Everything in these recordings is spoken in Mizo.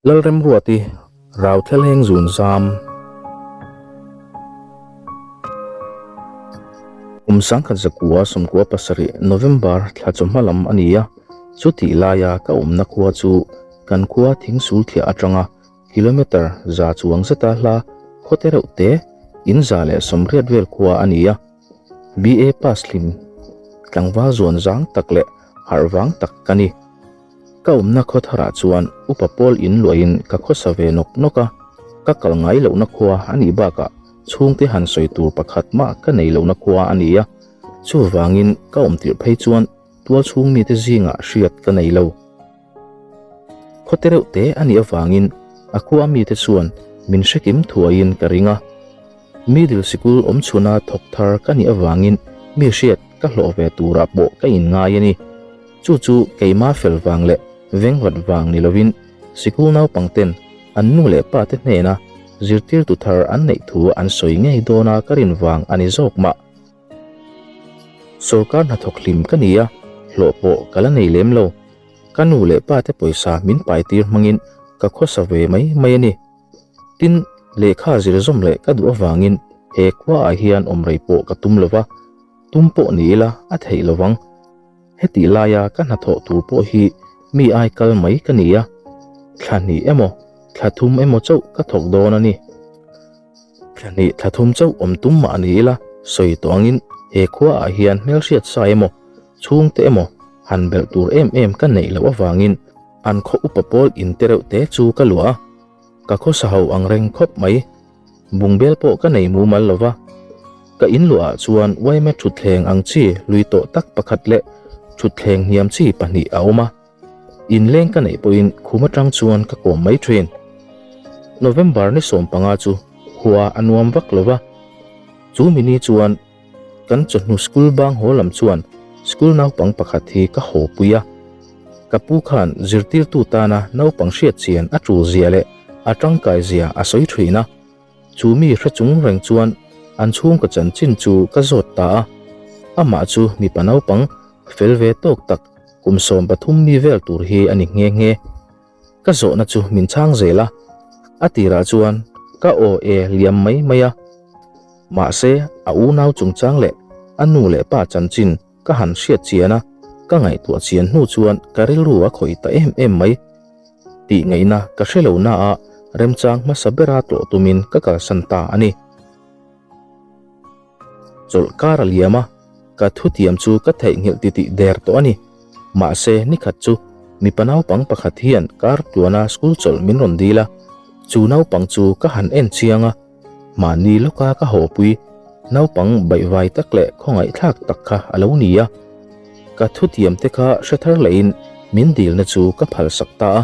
Lalremruati Rauthleleng zun zam. Kum 1907 November thla chawhma lam a ni a, chutih laia ka awmna khua chu kan khua thingsul thiah atanga kilometre za chuang zeta hla khawte reuh te in 180 vel khua a ni a. BA pass hlim tlangval zuan zang tak leh harh vang tak ka ni. Ka awmna khaw tharah chuan upa pawl in luahin ka khawsa ve nawk nawk a, ka kal ngai lohna khua a nih bakah chhungte han sawi tur pakhat mah ka nei lohna khua a ni a, chuvangin ka awm tirh phei chuan tual chhung mite zingah hriat ka nei lo. Khawte reuh te a nih avangin a khua mite chuan min hrekim thuaiin ka ring a. Middle sikul awm chhuna thawk thar ka nih avangin mi hriat ka hlawh ve turah pawh ka inngai a ni. Chu chu keima fel vang leh vengvat vang ni lovin sikul naupangten an nu leh pa te hnena zirtirtu thar an neih thu an sawi ngei dawna ka rin vang a ni zawk mah. Sorkar hnathawk hlim ka ni a, hlawh pawh ka la nei lem lo. Ka nu leh pa te pawisa min paitir hmangin ka khawsa ve mai mai a ni. Tin, lehkha zir zawm leh ka duh avangin he khuaah hian awm rei pawh ka tum lo va, tum pawh ni ila a theih lo vang. Hetih laia ka hnathawh tur pawh hi mi ai kal mai ka ni a, thla hnih emaw, thla thum emaw chauh ka thawk dawn a ni. Thla hnih thla thum chauh awm tum mah ni ila sawi tawh angin he khuaah hian hmelhriat sa emaw, chhungte emaw han belh tur em em ka neih loh avangin an khaw upa pawl in te reuh te chu ka luah a. Ka khawsa ho ang reng khawp mai. Bungbel pawh ka nei mumal lo va. Ka in luahah chuan uaime thutthleng ang chi hlui tawh tak pakhat leh thutthleng hniam chi pahnih a awm a. Inleng ka neih pawhin khum atang chuan ka kawm mai thin. November ni 15 chu khua a nuam vak lo va. Chu mini chuan Kan chawhnu school bang haw lam chuan school naupang pakhat hi ka haw pui a. Ka pu khan zirtirtu tana naupang hriat chian a tul zia leh a tangkai zia a sawi thin a. Chu mi hre chung reng chuan an chhungkaw chanchin chu ka zawt ta a. Amah chu mipa naupang fel ve tawk tak kum 13 mi vel tur hi a ni nghe nghe. Ka zawhna chu min chhang zel a, a tirah chuan ka aw e liam mai mai a. Mahse, a unau chungchang leh a nu leh pa chanchin ka han hriat chian a, ka ngaihtuah chian hnu chuan ka rilru a khawih ta em em mai. Tih ngaihna ka hre lo na a, remchang hmasa bera tlawh tumin ka kalsan ta a ni. Chawlh kar a liam a, ka thutiam chu ka theihnghilh titih der tawh a ni. Mahse, nikhat chu mipa naupang pakhat hian kar tluana school chawlh min rawn dil a, chu naupang chu ka han en chiang a, mahni lawka ka hawpui naupang baihvai tak leh khawngaihthlak tak kha a lo ni a. Ka thutiam te kha hre thar lehin min dilna chu ka phalsak ta a.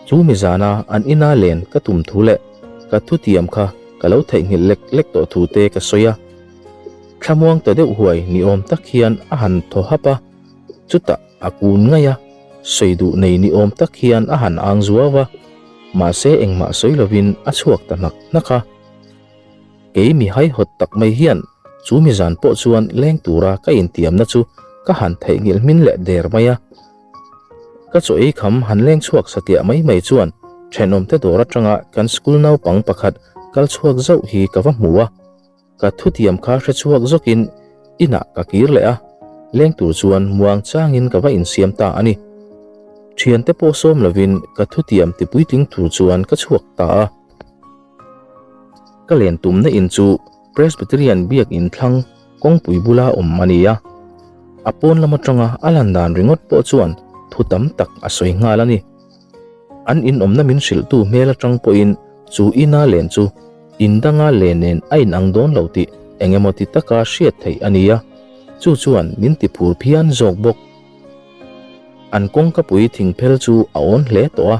Chu mi zana an ina len ka tum thu leh ka thutiam kha ka lo theihnghilh lek lek tawh thu te ka sawi a. Thlamuang ta deuh huai ni awm tak hian a han thaw hap a, chutah a kun ngaih a, sawi duh nei ni awm tak hian a han ang zuau a, mahse engmah sawi lovin a chhuak ta hnak hnak a. Kei mi haihawt tak mai hian chu mi zan pawh chuan leng tura ka intiamna chu ka han theihnghilh hmin leh der mai a. Ka chaw ei kham han leng chhuak satliah mai mai chuan thenawmte dawr atanga kan school naupang pakhat kal chhuak zauh hi ka va hmu a. Ka thutiam kha hre chhuak zawkin inah ka kir leh a, leng tur chuan muang changin ka va insiam ta a ni. Thiante pawh sawm lovin ka thutiam ti puitling tur chuan ka chhuak ta a. Ka len tumna in chu Presbyterian biak in thlang kawngpui bula awm a ni a. A pawn lam atanga a lan dan ringawt pawh chuan thu tam tak a sawi nghal a ni. An in awmna min hrilhtu hmel atang pawhin chu ina len chu in danga len nen a inang dawn lo tih eng emaw ti taka hriat theih a ni a, chu chuan min ti phur phian zawk bawk. An kawngkapui thingphel chu a awn hle tawh a.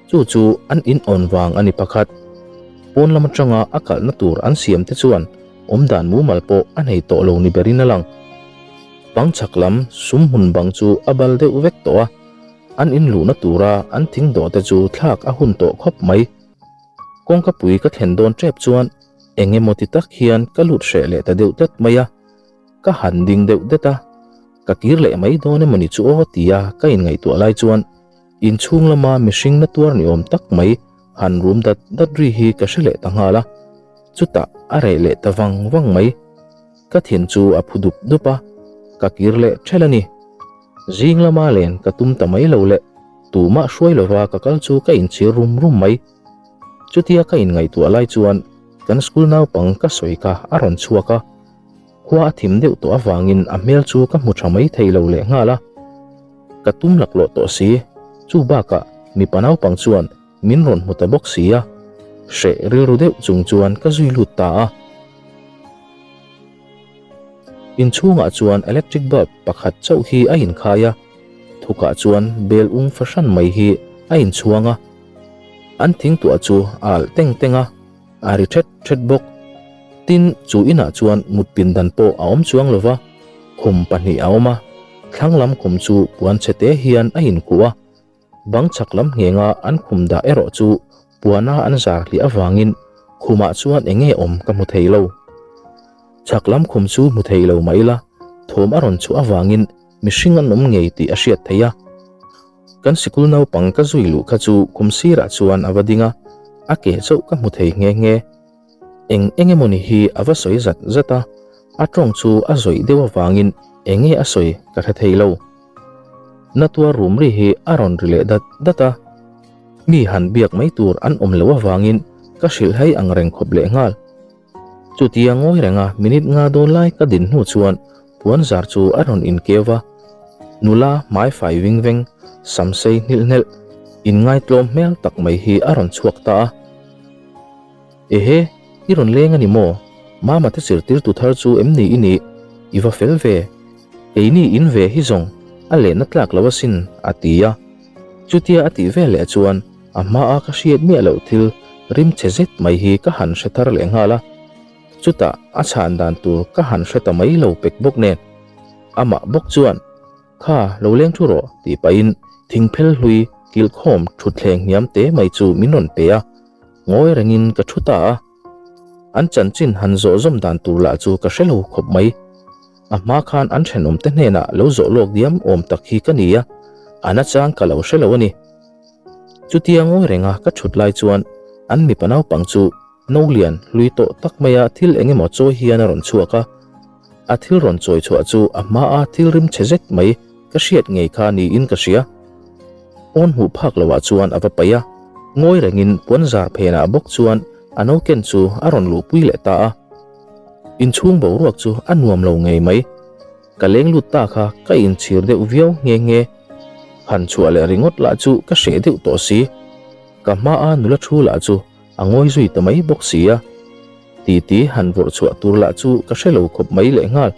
Chu chu an in awn vang a ni pakhat. Pawn lam atanga a kalhna tur an siam te chuan awmdan mumal pawh a nei tawh lo ni berin a lang. Bang chhak lam sum hmun bang chu a bal deuh vek tawh a, an in luhna tura an thing dawh te chu thlak a hun tawh khawp mai. Kawngka pui ka thlen dawn tep chuan eng emaw ti tak hian ka lut hreh leh ta deuh tlat mai a, ka han ding deuh det a, ka kir leh mai dawn emaw ni chu aw tia ka inngaihtuah lai chuan. Inchhung lama mihring na tuar ni awm tak mai han rum dat dat ri hi ka hre leh ta nghal a, chutah a reh leh ta vang vang mai. Ka thin chu a phu dup dup a, ka kir leh ṭhelh a ni. Zing lama len ka tum ta mai lo le, tumah hruai lova ka kal chu ka inchhir rum rum mai. Chutia ka inngaihtuah lai chuan kan school naupang ka sawi kha a rawn chhuak a, khua a thim deuh tawh avangin a hmel chu ka hmu tha mai thei lo leh nghal a. Ka tum laklawh tawh si, chu bakah mipa naupang chuan min rawn hmu ta bawk si a, hreh rilru deuh chung chuan ka zui lut ta a. Inchhungah chuan electric bulb pakhat chauh hi a inkhai a, thukah chuan bel ung fahran mai hi a inchhuang a. An thingtuah chu a alh teng teng a, a ri thet thet bawk. Tin, chu inah chuan mut pindan pawh a awm chuang lo va, khum pahnih a awm a, thlang lam khum chu puan chhe te hian a inkhuh a, bang chhak lam nghenga an khum dah erawh chu puana an zar hliah avangin khumah chuan eng nge awm ka hmu thei lo. Chhak lam khum chu hmu thei lo mah ila, thawm a rawn chhuah avangin mihring an awm ngei tih a hriat theih a. Kan sikul naupang ka zui luh kha chu khum sirah chuan a va ding a, a ke chauh ka hmu thei nghe nghe. Eng eng emawni hi a va sawi zat zat a, a tawng chu a zawih deuh avangin eng nge a sawi ka hre thei lo. Natuar rum ri hi a rawn ri leh dat dat a, mi han biak mai tur an awm loh avangin ka hrilh hai ang reng khawp leh nghal. Chutia ngawi renga minute nga dawn lai ka din hnu chuan puan zar chu a rawn inkeu va, nula hmai fai ving veng, sam sei hnilh hnelh, inngaitlawm hmel tak mai hi a rawn chhuak ta a. Ehe, i rawn leng a ni maw? Mama te zirtirtu thar chu em ni i nih? I va fel ve. Keini in ve hi zawng a lehna tlak lo asin, a ti a. Chutia a tih veleh chuan A hmaa ka hriat miah loh thil rim chhe zet mai hi ka han hre thar leh nghal a, chutah a chhan dan tur ka han hre ta mai lo pek bawk nen. Amah bawk chuan, Kha, lo leng thu rawh, tih pahin thingphel hlui kilhkhawm thutthleng hniam te mai chu min rawn pe a, ngawi rengin ka thu ta a. An chanchin han zawh zawm dan tur lah chu ka hre lo khawp mai. A hma khan an thenawmte hnenah lo zawh lawk diam awm tak hi ka ni a, a nachang ka lo hre lo a ni. Chutia ngawi renga ka thut lai chuan an mipa naupang chu no lian hlui tawh tak maia thil eng emaw chawi hian a rawn chhuak a. A thil rawn chawi chhuah chu a hmaa thil rim chhe zet mai ka hriat ngei kha niin ka hria. Pawn hmuh phak loah chuan a va paih a, ngawi rengin puan zar phenah bawk chuan a no ken chu a rawn luhpui leh ta a. Inchhung boruak chu a nuam lo ngei mai. Ka leng lut ta kha ka inchhir deuh viau nghe nghe. Han chhuah leh ringawt lah chu ka hreh deuh tawh si. Ka hmaa nula thu lah chu a ngawi zui ta mai bawk si a. Titi han vawrh chhuah tur lah chu ka hre lo khawp mai leh nghal.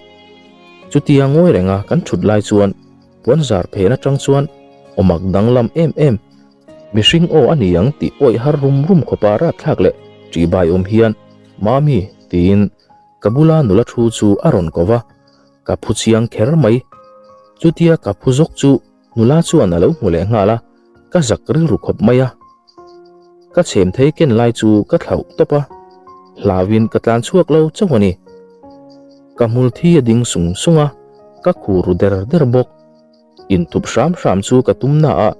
Chutia ngawi renga kan thut lai chuan puan zar phen atang chuan awmak danglam em em, mihring aw a ni ang tih awih har rum rum khawpa ratthlak leh ṭihbai awm hian, Mami, tiin Ka bula nula thu chu a rawn ko va, ka phu chiang kher mai. Chutia ka phu zawk chu nula chuan a lo hmu leh nghal a, ka zak rilru khawp mai a. Ka chhem thei ken lai chu ka thlauh tawp a, hlauin ka tlan chhuak lo chauh a ni. Ka hmul thi a ding sung sung a, ka khu ru der der bawk. Inthup hram hram chu ka tum na a,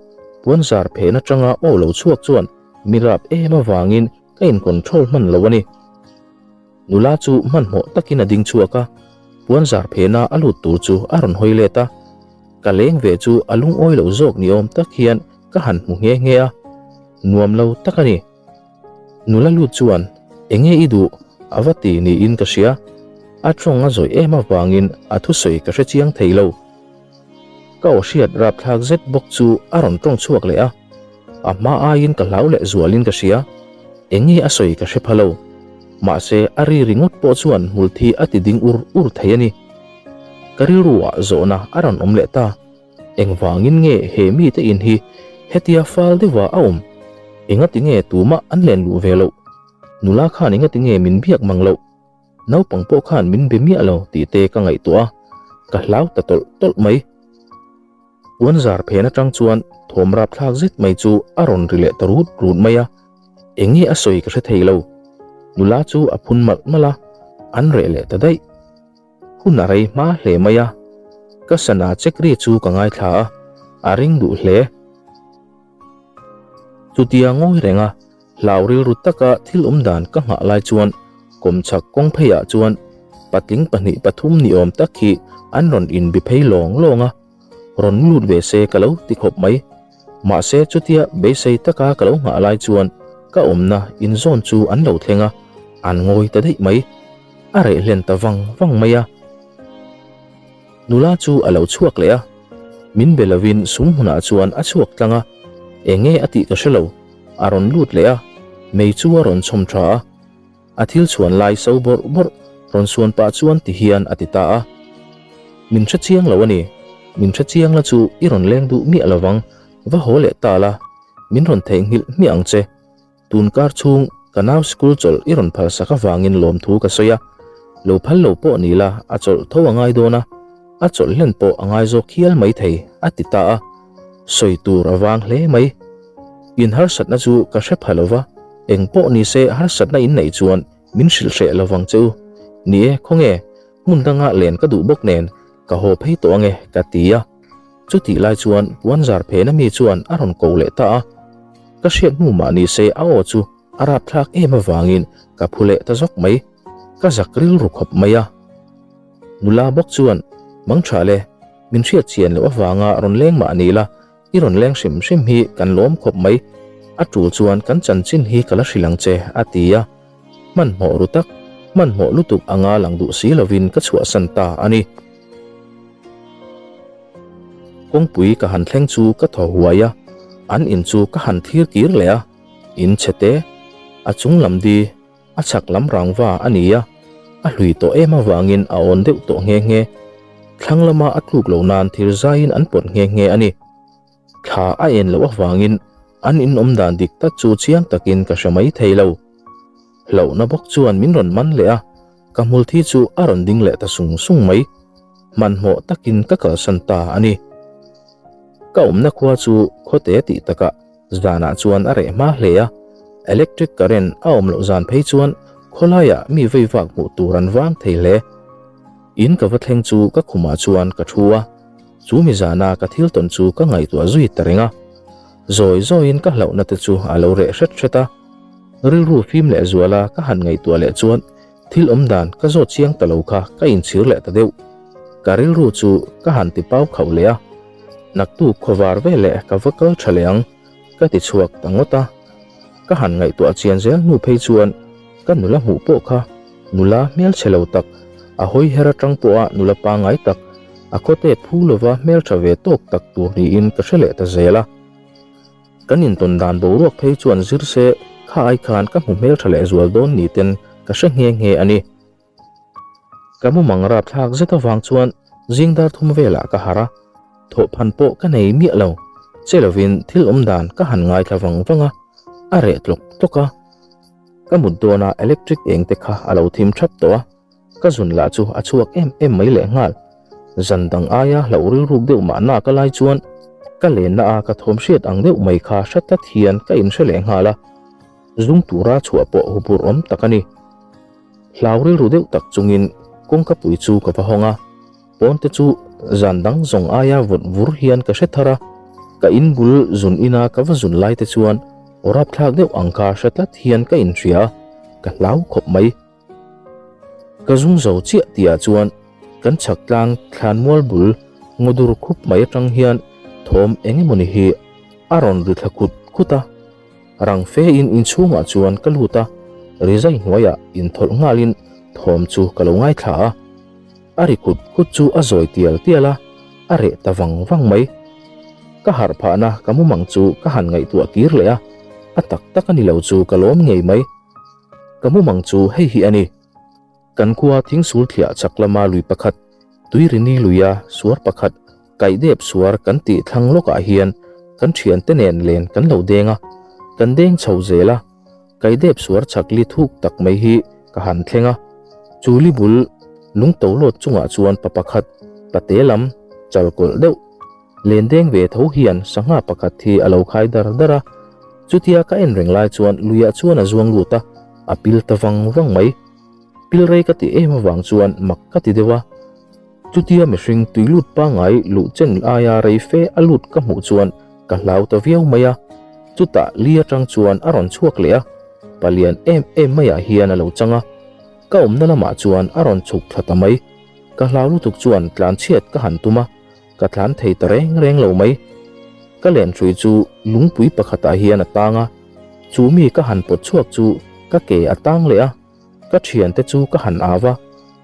puanzar phen atanga aw lo chhuak chuan mi rap em avangin ka in control hman lo a ni. Nula chu hmanhmawh takin a ding chhuak a, puanzar phena a lut tur chu a rawn hawi let a. Ka leng ve chu a lungawi lo zawk ni awm tak hian ka han hmu nghe nghe a, nuam lo tak a ni. Nula lut chuan, Enge i duh? a va ti niin ka hria. A tawng a zawih em avangin a thusawi ka hre chiang thei lo. Ka aw hriat rapthlak zet bawk chu a rawn tawng chhuak leh a, a hma aiin ka hlau leh zualin ka hria. Eng nge a sawi ka hre pha lo. Mahse a ri ringawt pawh chuan hmulthi a ti ding ur ur thei a ni. Ka rilruah zawhna a rawn awm leh ta. Engvangin nge he mite in hi hetia fal deuha a awm? Engati nge tumah an len luh ve loh? Nula khan engati nge min biak mang loh? Naupang pawh khan min be miah lo tih te ka ngaihtuah a, ka hlau ta tawlh tawlh mai. Puan zar phen atang chuan thawm rapthlak zet mai chu a rawn ri leh ta rut rut mai a, eng nge a sawi ka hre thei lo. Nula chu a phun malh malh a, an reh leh ta daih. Hun a rei hma hle mai a, ka sana chek ri chu ka ngaithla a, a ring duh hle. Chutia ngawi renga hlau rilru taka thil awm dan ka nghah lai chuan kawmchhak kawng pheiah chuan patling pahnih pathum ni awm tak hi an rawn inbi phei lawng lawng a, rawn lut ve se ka lo ti khawp mai. Mahse chutia beisei taka ka lo nghah lai chuan ka awmna inzawn chu an lo thleng a, an ngawi ta daih mai. A reh hlen ta vang vang mai a. Nula chu a lo chhuak leh a, min be lovin sum hmunah chuan a chhuak tlang a, eng nge a tih ka hre lo, a rawn lut leh a, mei chu a rawn chhawm tha a, a thil chhuan lai so bawrh bawrh rawn suan pah chuan ti hian a ti ta a, Min hre chiang lo a ni, min hre chiang la chu i rawn leng duh miah lovang, va haw leh ta la, min rawn theihnghilh hmiah ang che. Tun kar chhung ka nau school chawlh i rawn phal sak avangin lawmthu ka sawi a, lo phal lo pawh ni la a chawlh tho a ngai dawn a, a chawlh hlen pawh a ngai zawk hial mai thei a ti ta a, sawi tur a vang hle mai. In harsatna chu ka hre pha lo va, eng pawh ni se harsatna in neih chuan min hrilh hreh lo vang che u. Ni e, khawnge hmun danga len ka duh bawk nen ka haw phei tawh ange ka ti a. Chutih lai chuan puanzar phena mi chuan a rawn ko leh ta a, ka hriat hnu mah ni se a aw chu a rapthlak em avangin ka phu leh ta zawk mai, ka zak rilru khawp mai a. Nula bawk chuan, Mangtha le, min hriat chian loh avanga rawn leng mah ni la, i rawn leng hrim hrim hi kan lawm khawp mai, a tul chuan kan chanchin hi ka la hrilh ang che, a ti a. Hmanhmawh ru tak, hmanhmawh lutuk anga lang duh si lovin ka chhuahsan ta a ni. Kawngpui ka han thleng chu ka thaw huai a, an in chu ka han thlir kir leh a, in chhe te, a chung lam di, a chhak lam rangva a ni a, a hlui tawh em avangin a awn deuh tawh nghe nghe. Thlang lama a tluk loh nan thir zaiin an pawt nghe nghe a ni. Thla a en loh avangin an in awm dan dik tak chu chiang takin ka hre mai thei lo. Hlauhna bawk chuan min rawn man leh a, ka hmulthi chu a rawn ding leh ta sung sung mai. Hmanhmawh takin ka kalsan ta a ni. Ka awmna khua chu khawte tih takah zanah chuan a reh hma hle a, electric current a awm loh zan phei chuan khawlaiah mi vei vak hmuh tur an vang thei hle. In ka va thleng chu ka khumah chuan ka thu a, chu mi zana ka thil tawn chu ka ngaihtuah zui ta reng a. Zawi zawiin ka hlauhna te chu a lo reh hret hret a. Rilru fim leh zuala ka han ngaihtuah leh chuan thil awm dan ka zawt chiang ta lo kha ka inchhir leh ta deuh. Ka rilru chu ka han ti pau khauh leh a, naktuk khawvar ve leh ka va kal tha leh ang ka ti chhuak ta ngawt a. Ka han ngaihtuah chian zel hnu phei chuan ka nula hmuh pawh kha nula hmelchhe lo tak, a hawi her atang pawha nula pangngai tak, a khawte phu lova hmeltha ve tawk tak tur niin ka hre leh ta zel a. Kan intawn dan boruak phei chuan zir se kha ai khan ka hmu hmeltha leh zual dawn ni ten ka hre nghe nghe a ni. Ka mumang rapthlak zet avang chuan zing dar thum velah ka harh a, thawhphan pawh ka nei miah lo. Che lovin thil awm dan ka han ngaithla vang vang a, a reh tlawk tlawk a. Ka mut dawna electric eng te kha a lo thim thap tawh a. Ka zun lah chu a chhuak em em mai leh nghal. Zan dang aia hlauh rilruk deuh mahna ka lai chuan ka lenna a ka thawm hriat ang deuh mai kha hre tlat hian ka inhre leh nghal a. Zung tura chhuah pawh hupur awm tak a ni. Hlau rilru deuh tak chungin kawngka pui chu ka va hawng a. Pawn te chu zan dang zawng aia vawt vur hian ka hre thar a. Ka in bul zun ina ka va zun lai te chuan aw rapthlak deuh ang kha hre tlat hian ka inhria a, ka hlau khawp mai. Ka zung zo chiah tihah chuan kan chhak tlang thlan mual bul ngawdur khup mai atang hian thawm eng emawni hi a rawn ri thla khut khut a. Rang fe in inchhungah chuan ka lut a, rizai hnuaiah inthawlh nghalin thawm chu ka lo ngaithla a. A ri khut khut chu a zawi tial tial a, a reh ta vang vang mai. Ka harh phahna ka mumang chu ka han ngaihtuah kir leh a, a tak tak a ni lo chu ka lawm ngei mai. Ka mumang chu hei hi a ni. Kan khua thingsul thliah chak lama lui pakhat, Tuirini luia suar pakhat, Kaihdep suar kan tih thlang lawkah hian kan thiante nen len kan lo deng a, kan deng chho zel a. Kaihdep suar chak li thuk tak mai hi ka han thleng a. Chu li bul lungto lawt chungah chuan pa pakhat, pate lam, chal kawlh deuh, Len deng ve tho hian sangha pakhat hi a lo khai dar dar a, chutia ka en reng lai chuan luiah chuan a zuang lut a, a pil ta vang vang mai. Pil rei ka ti em avang chuan mak ka ti deuh a, chutia mihring tui lut pangngai luh chen aia rei fe a lut ka hmuh chuan ka hlau ta viau mai a. Chutah li atang chuan a rawn chhuak leh a, palian em em maiah hian a lo chang a. Ka awmna lamah chuan a rawn chhuk thla ta mai. Ka hlau lutuk chuan tlan chhiat ka han tum a, ka tlan thei ta reng reng lo mai. Ka lenhrui chu lungpui pakhatah hian a tang a, chu mi ka han pawt chhuak chu ka ke a tang leh a, ka thiante chu ka han au a,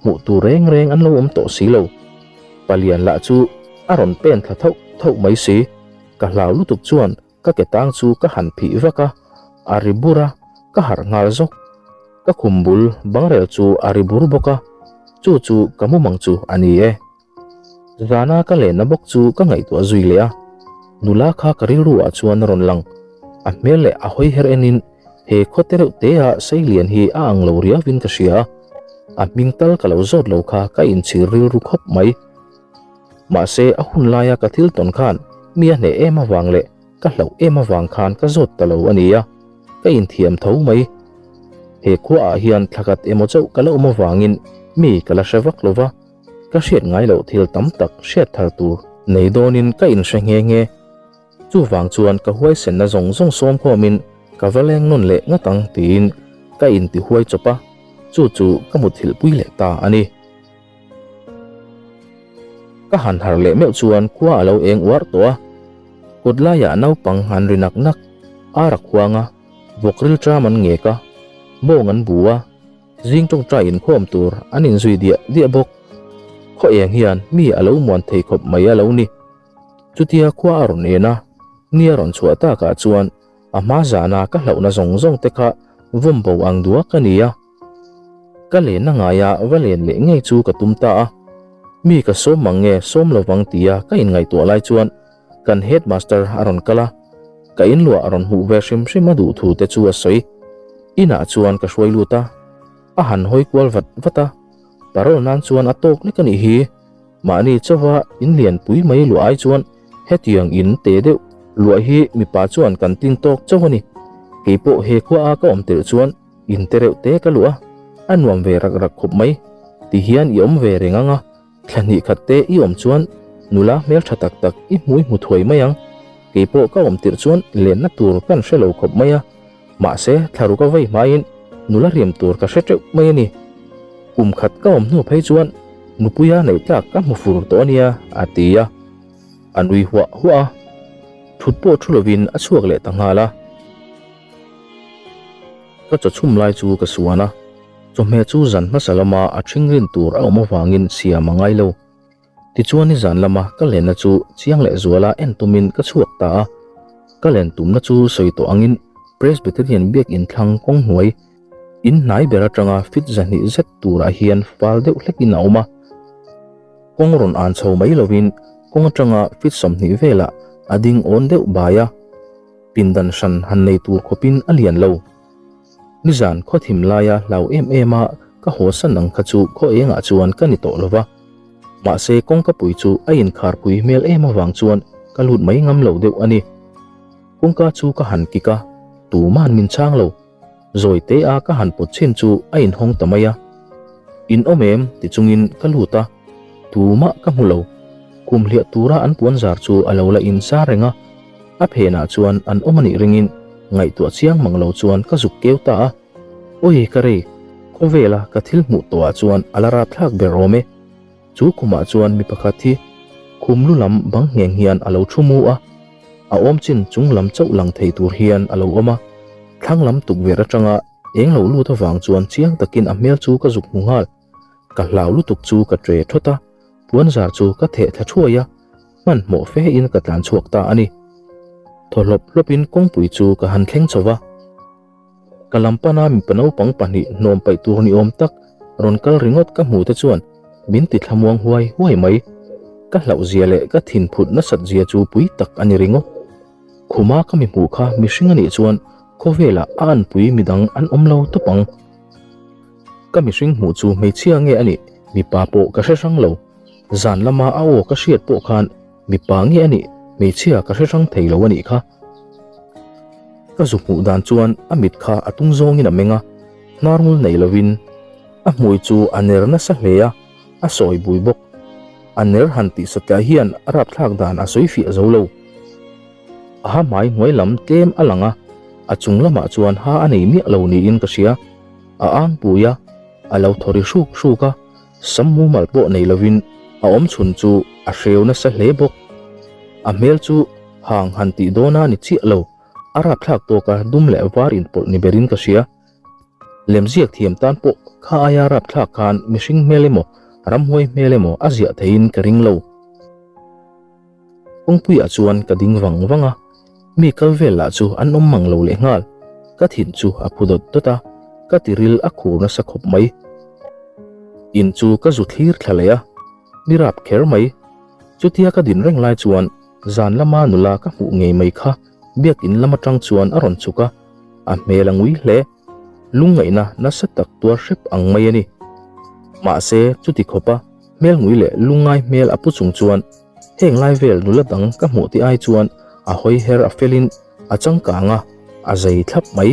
hmuh tur reng reng an lo awm tawh si lo. Palian lah chu a rawn pen thla thauh thauh mai si, ka hlau lutuk chuan Ka ke tang chu ka han phih vak a, a ri bur a, ka harh nghal zawk. Ka khum bul bangrel chu a ri bur bawk a, chu chu ka mumang chu a ni e. Zana ka lenna bawk chu ka ngaihtuah zui leh a, nula kha ka rilru ah chuan a rawn lang. A hmel leh a hawi her enin he khaw te reuh te a Seilian hi a ang lo riau in ka hria a, a hming tal ka lo zawt lo kha ka inchhir rilru khawp mai. Mahse a hun laia ka thil tawn khan mi a hneh em avang leh ka hlauh em avang khan ka zawt ta lo a nia, ka inthiam tho mai. He khuaah hian thlakhat emaw chauh ka la awm avangin mi ka la hre vak lo va, ka hriat ngai loh thil tam tak hriat thar tur nei dawnin ka inhre nghe nghe. Chuvang chuan ka huaisenna zawng zawng sawm khawmin ka va leng nawn leh ngat ang tiin ka inti huai chawp a, chu chu ka muthilhpui leh ta a ni. Ka han harh leh meuh chuan khua a lo eng uar tawh a, kawt laiah naupang an ri nak nak, ar a khuang a, vawk ril ṭam an ngek a, mawng an bu a, zing ṭawngṭai inkhawm tur an inzui diah diah bawk. Khaw eng hian mi a lo muan thei khawp mai a lo ni. Chutia khua a rawn en a, ni a rawn chhuah takah chuan a hma zana ka hlauhna zawng zawng te kha vawm bo ang duak a ni a. Ka lenna ngaia va len leh ngei chu ka tum ta a, mi ka sawm mang nge sawm lovang tia ka inngaihtuah lai chuan kan headmaster a rawn kal a, ka inluah a rawn hmuh ve hrim hrim a duh thu te chu a sawi. Inah chuan ka hruai lut a, a han hawi kual vat vat a, parole nan chuan a tawk lek a nih hi. Mahni chauha in lianpui mai luah ai chuan hetiang in te deuh luah hi mipa chuan kan tin tawk chauh a ni. Keipawh he khua a ka awm tirh chuan in te reuh te ka luah a, a nuam ve rak rak khawp mai. Ti hian i awm ve reng ang a, thla hnih khat te i awm chuan nula hmeltha tak tak i hmui hmu thuai mai ang. Keipawh ka awm tirh chuan lenna tur kan hre lo khawp mai a. Mahse, thlaruk a vei hmaiin nula riam tur ka hre teuh mai a ni. Kum khat ka awm hnu phei chuan nupuia neih tlak ka hmu fur tawh a nia, a ti a. A nui huah huah a, thut pawh thu lovin a chhuak leh ta nghal a. Ka chaw chhum lai chu ka suan a, chawhmeh chu zan hmasa lama a ṭhing rin tur a awm avangin siam a ngai lo. Tichuan nizan lama ka lenna chu chiang leh zuala en tumin ka chhuak ta a, ka len tumna chu sawi tawh angin Presbyterian biakinn thlang kawng hnuai in hnai ber atanga fit 200 zet turah hian fal deuh hlekin a awm a. Kawng rawn an chho mai lovin kawng atanga fit 20 velah a ding awn deuh bai a, pindan hran han nei tur khawpin a lian lo. Nizan khaw thim laia hlau em em a ka haw san ang kha chu khaw engah chuan ka ni tawh lo va. Mahse kawngka pui chu a inkhar pui hmel em avang chuan ka lut mai ngam lo deuh a ni. Kawngka chu ka han kik a, tuma'n min chhang lo. Zawi te a ka han pawt chhin chu a inhawng ta mai a. In awm em? ti chungin ka lut a, tumah ka hmu lo. Kum hliah tura an puan zar chu a lo la inzar reng a. A phenah chuan an awm a nih ringin ngaihtuah chiang mang lo chuan ka zuk keu ta a. Awi ka rei, khawvela ka thil hmuh tawhah chuan a la rapthlak ber awm e. Chu khumah chuan mi pakhat hi khum lu lam bang ngheng hian a lo thu mu a, a awm chin chung lam chauh lang thei tur hian a lo awm a. Thlang lam tukverh atanga eng lo lut avang chuan chiang takin a hmel chu ka zuk hmu nghal. Ka hlau lutuk chu ka tre thawt a, puanzar chu ka theh thla thuai a, hmanhmawh fe in ka tlan chhuak ta a ni. Thaw hlawp hlawp in kawngpui chu ka han thleng chho va. Ka lam pana mipa naupang pahnih hnawm paih tur ni awm tak rawn kal ringawt ka hmu te chuan min ti thlamuang huai huai mai. Ka hlauh zia leh ka thin phut nasat zia chu pui tak a ni ringawt. Khuma ka mi hmuh kha mihring a nih chuan khawvelah a anpui midang an awm lo tawp ang. Ka mihring hmuh chu hmeichhia nge a nih mipa pawh ka hre hrang lo. Zan lama a aw ka hriat pawh khan mipa nge a nih hmeichhia ka hre hrang thei lo a nih kha. Ka zu hmuh dan chuan a mit kha a tung zawngin a meng a, hnar ngul nei lovin a hmui chu a ner nasa hle a, a sawi bui bawk. A ner han tih satliah hian a rapthlak dan a sawi fiah zo lo. A ha hmai hnuai lam tlem a lang a, a chung lamah chuan ha a nei miah lo niin ka hria. A ang pui a, a lo thaw ri hruk hruk a, sam mumal pawh nei lovin a awm chhun chu a hreu nasa hle bawk. A hmel chu hang han tih dawna ni chiah lo, a rapthlak tawka dum leh var inpawlh ni berin ka hria. Lemziak thiam tan pawh kha aia rapthlak khan mihring hmel emaw ramhuai hmel emaw a ziah theiin ka ring lo. Kawngpuiah chuan ka ding vang vang a, mi kal vel lah chu an awm mang lo lehnghal. Ka thin chu a phu dawt dawt a, ka tiril a khur nasa khawp mai. In chu ka zu thlir thla leh a, mi rap kher mai. Chutia ka din reng lai chuan zan lama nula ka hmuh ngei mai kha biakin lam atang chuan a rawn chhuk a, a hmel a ngui hle. Lungngaihna nasa tak tuar hrep ang mai a ni. Mahse, chuti khawpa hmel ngui leh lungngai hmel a pu chung chuan Heng lai vel nula dang ka hmuh te ai chuan a hawi her a felin a changkang a, a zei thlap mai.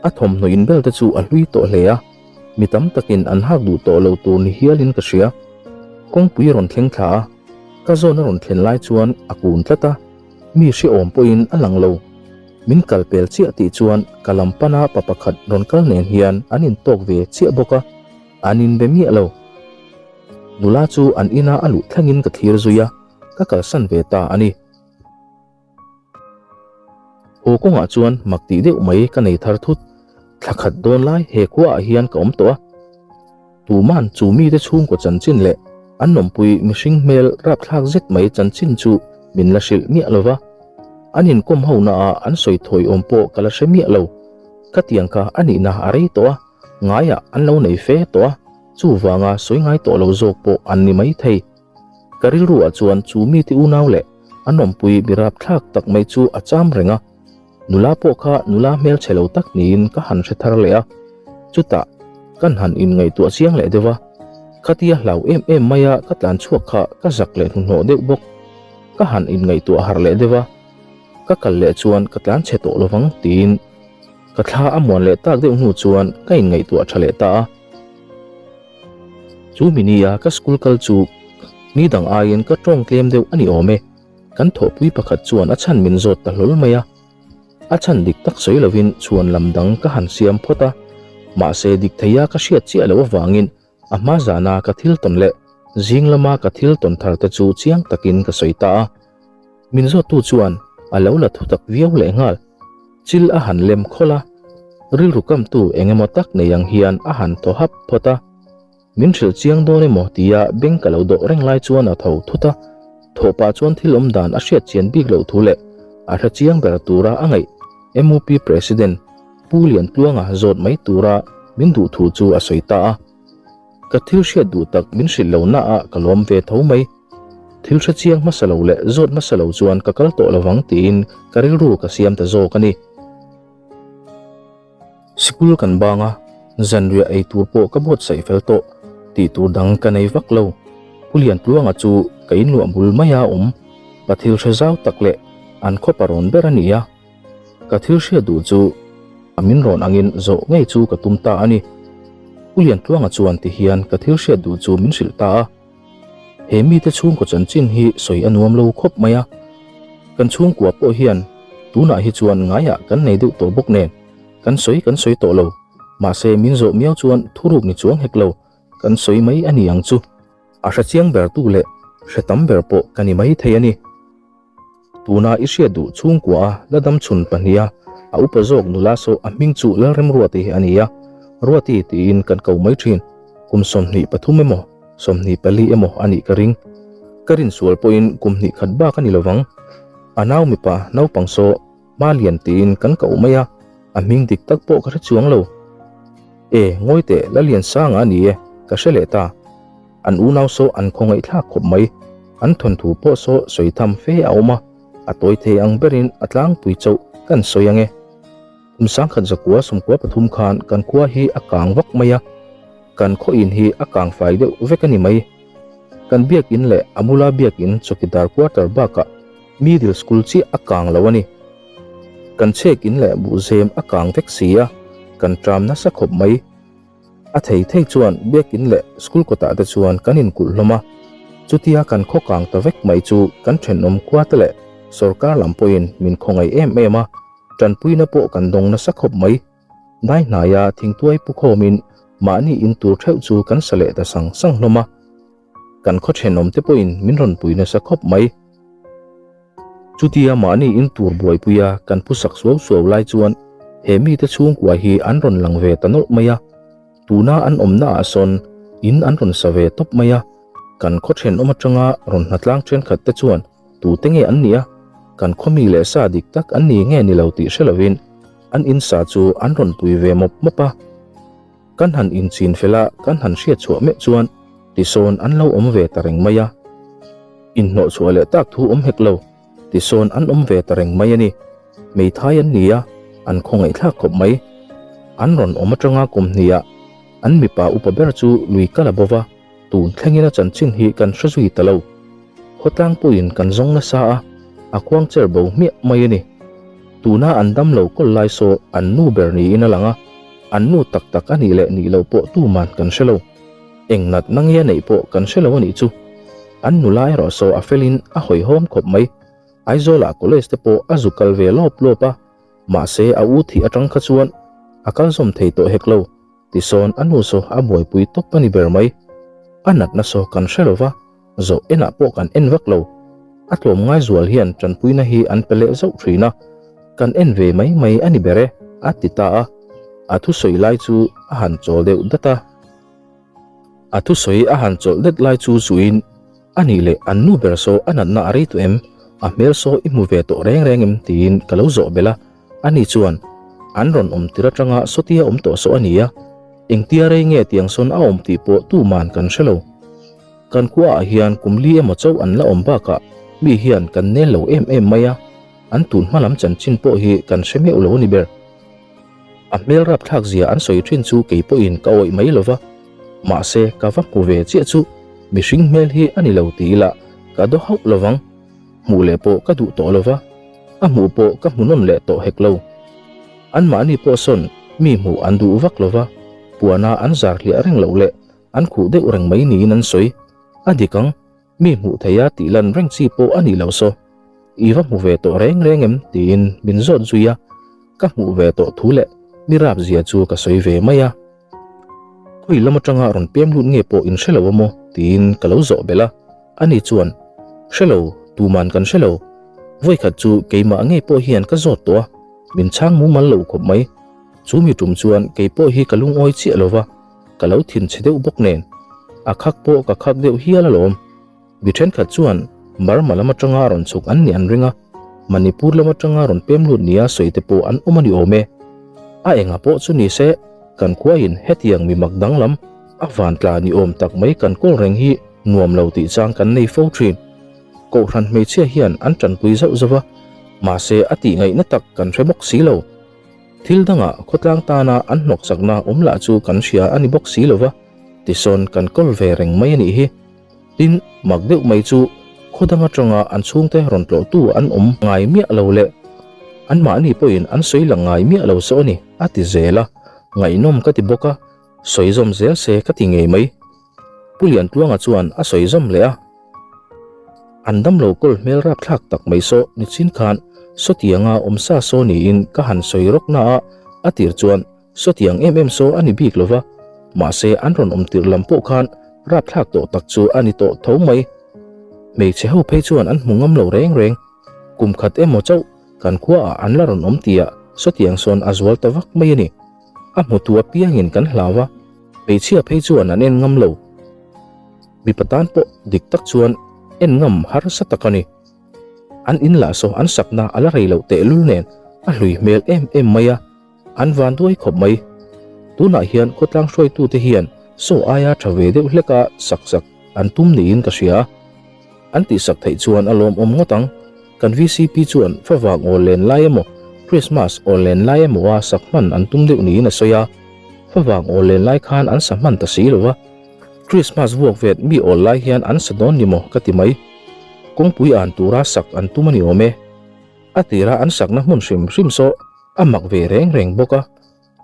A thawmhnaw inbel te chu a hlui tawh hle a, mi tam takin an hak duh tawh lo tur ni hialin ka hria. Kawngpui rawn thleng thla a, ka zawn a rawn thlen lai chuan a kun tlat a, mi hrehawm pawhin a lang lo. Min kal pel chiah tih chuan ka lam pana pa pakhat rawn kal nen hian an intawk ve chiah bawk a, an inbe miah lo. Nula chu an ina a luh thlengin ka thlir zui a, ka kalsan ve ta a ni. Haw kawngah chuan mak tih deuh mai ka nei thar thut. Thla khat dawn lai he khuaah hian ka awm tawh a. Tuman chu mite chhungkaw chanchin leh an nawmpui mihring hmel rapthlak zet mai chanchin chu min la hrilh miah lo va. An inkawm ho naah an sawi thawi awm pawh ka la hre miah lo. Ka tiang kha a nihna a rei tawh a, ngaiah an lo nei fe tawh a. Chuvanga sawi ngai tawh lo zawk pawh an ni mai thei. Ka rilruah chuan chu mite unau leh an awmpui mi rapthlak tak mai chu a cham reng a. Nula pawh kha nula hmelchhe lo tak niin ka han hre thar leh a. Chutah kan han inngaihtuah chiang leh deuh a. Khatia hlau em em maia ka tlan chhuak kha ka zak leh hnuhnawh deuh bawk. Ka han inngaihtuah harh leh deuh a. Ka kal leh chuan ka tlan chhe tawh lovang tiin ka thla a muan leh tak deuh hnu chuan ka inngaihtuah tha leh ta a. Chu mi nia ka school kal chu ni dang aiin ka tawng tlem deuh a ni awm e. Kan thawhpui pakhat chuan a chhan min zawt ta hlawl mai a. A chhan dik tak sawi lovin chhuan lam dang ka han siam phawt a. Mahse dik theia ka hriat chiah loh avangin a hma zana ka thil tawn leh zing lama ka thil tawn thar te chu chiang takin ka sawi ta a. Min zawttu chuan a lo la thutak viau lehnghal. Chil a han lem khawlh a, rilru kamtu eng emaw tak nei ang hian a han thaw hap phawt a. Min hrilh chiang dawn emaw tia beng ka lo dawh reng lai chuan a tho thut a, thawh pah chuan thil awm dan a hriat chian bik loh thu leh a hre chiang ber tura a ngaih MUP President Pu Liantluanga zawt mai tura min duh thu chu a sawi ta a. Ka thil hriat duh tak min hrilh lo na ah ka lawm ve tho mai. Thil hre chiang hmasa lo leh zawt hmasa lo chuan ka kal tawh lovang tiin ka rilru ka siam ta zawk a ni. Sikul kan bang a, zanriah ei tur pawh ka buatsaih fel tawh tih tur dang ka nei vak lo. Pu Liantluanga chu ka inluah bul mai a awm, pa thil hre zau tak leh an khaw parawn ber a ni a. Ka thil hriat duh chu a min rawn angin zawh ngei chu ka tum ta a ni. Pu Liantluanga chuan ti hian ka thil hriat duh chu min hrilh ta a. He mite chhungkaw chanchin hi sawi a nuam lo khawp mai a. Kan chhungkua pawh hian tunah hi chuan ngaiah kan nei deuh tawh bawk nen kan sawi kan sawi tawh lo. Mahse min zawh miau chuan thuruk ni chuang hek lo kan sawi mai a ni ang chu. A hre chiang ber tu leh hre tam ber pawh ka ni mai thei a ni. Tuna i hriat duh chhungkua a la dam chhun pahniha a upa zawk nula saw a hming chu Lalremruati a ni a, Ruati tiin kan ko mai thin. Kum 23 emaw 24 emaw a nih ka ring. Ka rinsual pawhin kum hnih khat bak a ni lovang. A nau mipa naupang saw Malian tiin kan ko mai a, a hming dik tak pawh ka hre chuang lo. E, ngawi teh Laliansanga a ni e, ka hre leh ta. An unau saw an khawngaihthlak khawp mai. An thawnthu pawh saw sawi tham fe a awm a, a tawi thei ang berin a tlangpui chauh kan sawi ang e. Kum 1900 93 khan kan khua hi a kang vak mai a, kan khaw in hi a kang fai deuh vek a ni mai. Kan biakin leh a bula biakin chawkidar quarter bakah middle school chiah a kang lo a ni. Kan chhek in leh buhzem a kang vek si a, kan ṭam nasa khawp mai. A thei thei chuan biakin leh school kawtah te chuan kan inkulh hlawm a, chutia kan khaw kang ta vek mai chu kan thenawm khua te leh. Sorkar lam pawhin min khawngaih em em a, tanpuina pawh kan dawng nasa khawp mai. Dai hnaia thingtuai pu khawmin mahni in tur theuh chu kan sa leh ta sang sang hlawm a. Kan khaw thenawmte pawhin min rawn pui nasa khawp mai. Chutia mahni in tur buaipuia kan pu sak suau suau lai chuan he mite chhungkua hi an rawn lang ve ta nawlh mai a. Tuna an awmna ah sawn in an rawn sa ve tawp mai a. Kan khaw thenawm atanga rawn hnatlang thenkhat te chuan tute nge an nih a, kan khaw mi leh sa dik tak an ni nge ni lo tih hre lovin an in sa chu an rawn pui ve mawp mawp a. Kan han inchin fel a, kan han hriat chhuah meuh chuan tisawn an lo awm ve ta reng mai a. Inhnawh chhuah leh tak thu awm hek lo, tisawn an awm ve ta reng mai a ni. Hmeithai an ni a, an khawngaihthlak khawp mai. An rawn awm atanga kum hniah an mipa upa ber chu lui kal a bo va, tun thlengin a chanchin hi kan hre zui ta lo. Khawtlang pawhin kan zawng nasa a, a khuang cher bo hmiah mai a ni. Tuna an dam lo kawl lai saw an nu ber niin a lang a, an nu tak tak a nih leh nih loh pawh tuman kan hre lo. Eng natna nge a neih pawh kan hre lo a nih chu. An nula erawh saw a felin a hawihhawm khawp mai. Aizawlah college te pawh a zu kal ve lawp lawp a, mahse a u thih atang kha chuan a kal zawm thei tawh hek lo. Tisawn a nu saw a buaipui tawp a ni ber mai. A natna saw kan hre lo va, zawh enah pawh kan en vak lo. A tlawm ngai zual hian tanpuina hi an pe leh zauh thin a, kan en ve mai mai a ni ber e, a ti ta a. A thusawi lai chu a han chawl deuh dat a. A thusawi a han chawlh det lai chu zuiin, A nih leh an nu ber saw a natna a rei tawh em? A hmel saw i hmu ve tawh reng reng em? tiin ka lo zawh belh a. Ani chuan, An rawn awm tir atanga sawtia awm tawh saw a ni a, engtia rei nge tiang sawn a awm tih pawh tuman kan hre lo. Kan khuaah hian kum li emaw chauh an la awm bakah mi hian kan nel lo em em mai a, an tun hma lam chanchin pawh hi kan hre meuh lo a ni ber. A hmel rapthlak zia an sawi thin chu kei pawhin ka awih mai lo va, mahse ka va hmu ve chiah chu mihring hmel hi a ni lo ti ila ka daw hauh lo vang. Hmuh leh pawh ka duh tawh lo va, a hmuh pawh ka hmu nawn leh tawh hek lo. Anmahni pawh sawn mi hmuh an duh vak lo va, puana an zar hliah reng loh leh an khuh deuh reng mai niin an sawi. A dik ang, mi hmuh theia tih lan reng chi pawh a nih loh saw. I va hmu ve tawh reng reng em? tiin min zawt zui a, ka hmuh ve tawh thu leh mi rap zia chu ka sawi ve mai a. Khawi lam atanga rawn pem lut nge pawh in hre lo a maw? tiin ka lo zawh belh a, ani chuan, Hre lo, tuman kan hre lo. Vawikhat chu keimah ngei pawh hian ka zawt tawh a, min chhang mumal lo khawp mai. Chu mi tum chuan kei pawh hi ka lungawi chiah lo va, ka lo thinchhe deuh bawk nen, a khak pawh ka khak deuh hial alawm. Mi thenkhat chuan Burma lam atanga rawn chhuk an nih an ring a, Manipur lam atanga rawn pem lut nia sawi te pawh an awm a ni awm e. A enga pawh chu ni se, kan khuain hetiang mi mak danglam a van tla ni awm tak mai kan kawl reng hi nuam lo tih chang kan nei fo thin. Kohhran hmeichhia hian an tanpui zauh zauh a, mahse a tih ngaihna tak kan hre bawk si lo. Thil dangah khawtlang tana an hnawksakna awm lah chu kan hria a ni bawk si lo va, tisawn kan kawl ve reng mai a nih hi. Tin, mak deuh mai chu khaw dang atanga an chhungte rawn tlawhtu an awm ngai miah lo leh anmahni pawhin an sawi lang ngai miah lo saw a ni, a ti zel a, ngaihnawm ka ti bawk a, sawi zawm zel se ka ti ngei mai. Pu Liantluanga chuan a sawi zawm leh a, An damlo kawl hmel rapthlak tak mai saw nichin khan sawtianga awm sa saw niin ka han sawi rawk na a, a tir chuan Sawtiang em em saw a ni bik lo va, mahse an rawn awm tirh lam pawh khan rapthlak tawh tak chu a ni tawh tho mai. Hmeichhe ho phei chuan an hmu ngam lo reng reng. Kum khat emaw chauh kan khuaah an la rawn awm tihah sawtiang sawn a zual ta vak mai a ni. A hmutu apiangin kan hlau a, hmeichhia phei chuan an en ngam lo. Mipa tan pawh dik tak chuan en ngam harsa tak a ni. An in lah saw an sakna a la rei loh tehlul nen a hlui hmel em em mai a. An van duai khawp mai. Tunah hian khawtlang hruaitute hian saw aia tha ve deuh hleka sak sak an tum niin ka hria. An tihsak theih chuan a lawmawm ngawt ang. Kan VCP chuan favang awl len lai emaw, Christmas awl len lai emaw a sak hman an tum deuh niin a sawi a. Favang awl len lai khan an sa hman ta si lo va. Christmas vuak vet mi awl lai hian an sa dawn ni maw ka ti mai. Kawngpui an tura sak an tum a ni awm e. A tira an sakna hmun hrim hrim saw A mak ve reng reng bawk a,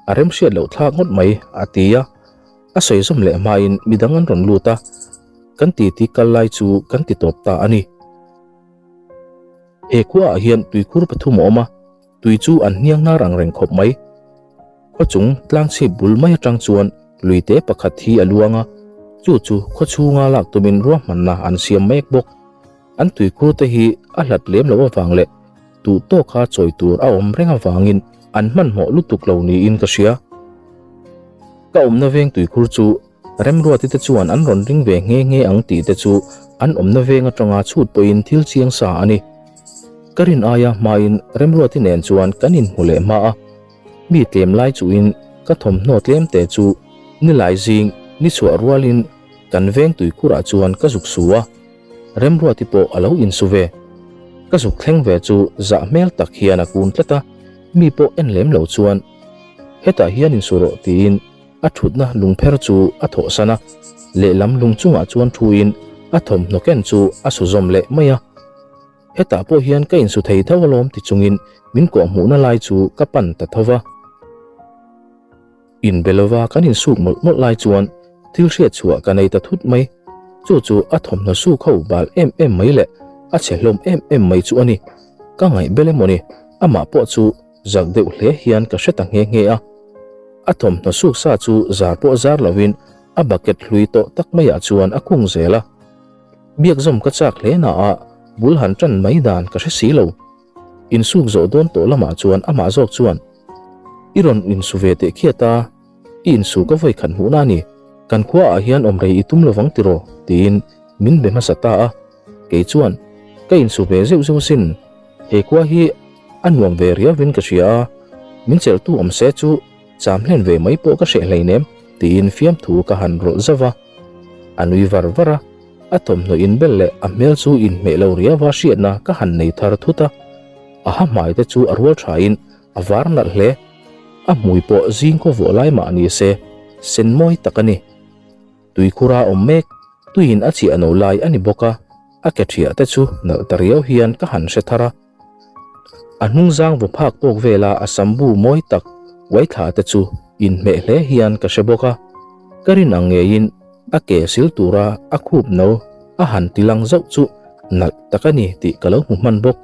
a remhriat loh thlak ngawt mai, a ti a. A sawi zawm leh hmain midang an rawn lut a, kan titi kal lai chu kan ti tawp ta a ni. He khuaah hian tuikhur pathum a awm a, tui chu an hniang hnar ang reng khawp mai. Khaw chung tlangchhip bul mai atang chuan luite pakhat hi a luang a, chu chu khaw chhunga lak tumin ruahmanna an siam mek bawk. An tuikhur te hi a hlat lem loh avang leh duh tawka chawi tur a awm reng avangin an hmanhmawh lutuk lo niin ka hria. Ka awmna veng tuikhur chu Remruati te chuan an rawn ring ve nghe nghe ang tih te chu an awmna veng atanga chhut pawhin thil chiang sa a ni. Ka rin aia hmain Remruati nen chuan kan inhmu leh hma a, mi tlem lai chuhin ka thawmhnaw tlem te chu nilai zing ni chhuah rualin kan veng tuikhurah chuan ka zuk su a, Remruati pawh a lo insu ve. Ka zuk thleng ve chu zah hmel tak hian a kun tlat a, mi pawh en lem lo chuan hetah hian insu rawh tiin A thutna lungpher chu a thawhsan a, lehlam lung chungah chuan thuin a thawmhnaw ken chu a su zawm leh mai a. Hetah pawh hian ka insu thei tho alawm ti chungin min kawhhmuhna lai chu ka pan ta tho va. Inbe lova kan insuk mawlh mawlh lai chuan thil hriat chhuah ka nei ta thut mai. Chu chu a thawmhnaw suk ho bal em em mai leh a chhe hlawm em em mai chu a ni. Ka ngaih bel emaw ni, amah pawh chu Zak deuh hle hian ka hre ta nghe nghe a. A thawmhnaw suk sa chu zar pawh zar lovin a bucket hlui tawh tak maiah chuan a khung zel a. Biak zawm ka chak hle na a, bul han tan mai dan ka hre si lo. Insuk zawh dawn tawh lamah chuan amah zawk chuan, I rawn insu ve teh khiat a, i insu ka vawi khat hmuhna a ni. Kan khuaah hian awm rei i tum lovang tiraw? tiin min be hmasa ta a. Kei chuan, Ka insu ve zeuh zeuh asin. He khua hi a nuam ve riauvin ka hria a, min chelhtu awm se chu cham hlen ve mai pawh ka hreh hleinem tiin fiamthu ka han rawlh zauh va. A nui var var a, a thawmhnaw inbel leh a hmel chu inhmeh lo riauva hriatna ka han nei thar thut a. A ha hmai te chu a rual thain a var nalh hle. A hmui pawh zing khaw vuah lai mah ni se, sen mawi tak a ni. Tuikhura awm mek, tuiin a chiah no lai a ni bawk a, a ke thiah te chu nalh ta riau hian ka han hre thar a. A hnungzang vaw phak tawk vela a sambu mawi tak uai thla te chu inhmeh hle hian ka hre bawk a. Ka rin ang ngeiin a ke sil tura a khup no a han ti lang zauh chu nalh tak a ni tih ka lo hmu hman bawk.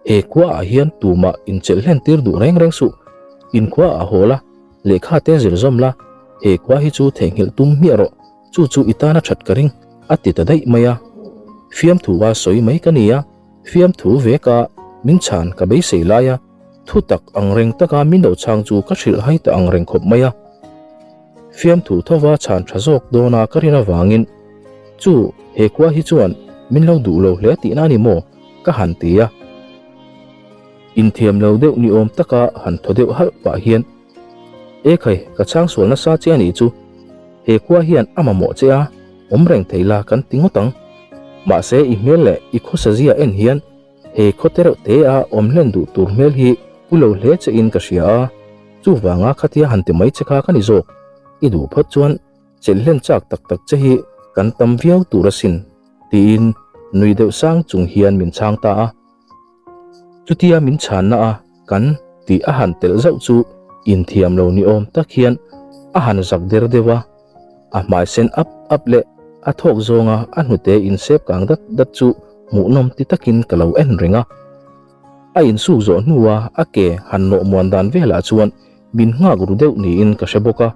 He khuaah hian tumah inchelh hlen tir duh reng reng suh, inkhuaah haw la, Lehkha te zir zawm la, he khua hi chu theihnghilh tum hmiah rawh, chu chu i tana that ka ring, a ti ta daih mai a. Fiamthu a sawi mai ka ni a, fiamthu ve ka min chhan ka beisei lai a, thu tak ang reng taka min lo chhang chu ka hrilh hai ta ang reng khawp mai a. Fiamthu thova chhan tha zawk dawna ka rin avangin, Chu, he khua hi chuan min lo duh lo hle tihna a ni maw? ka han ti a. Inthiam lo deuh ni awm taka han thaw deuh halh pah hian, E khai, ka chhang sual nasa che a nih chu. He khua hian a mamawh che a, awm reng thei la kan ti ngawt ang. Mahse i hmel leh i khawsa zia en hian he khaw te reuh te a awm hlen duh tur hmel hi pu lo hle che in ka hria a, chuvanga khatia han ti mai che kha ka ni zawk. I duh phawt chuan chelh hlen chak tak tak che hi kan tam viau tur asin, tiin nui deuh sang chung hian min chhang ta a. Chutia min chhanna a kan tih a han telh zauh chu inthiam lo ni awm tak hian a han zak der deuh a, a hmai sen ap ap leh a thawk zawnga a hnute insep kang dat dat chu hmuhnawm ti takin ka lo en reng a. A insuk zawh hnua a ke han nawh muan dan velah chuan min nghak ru deuh niin ka hre bawk a,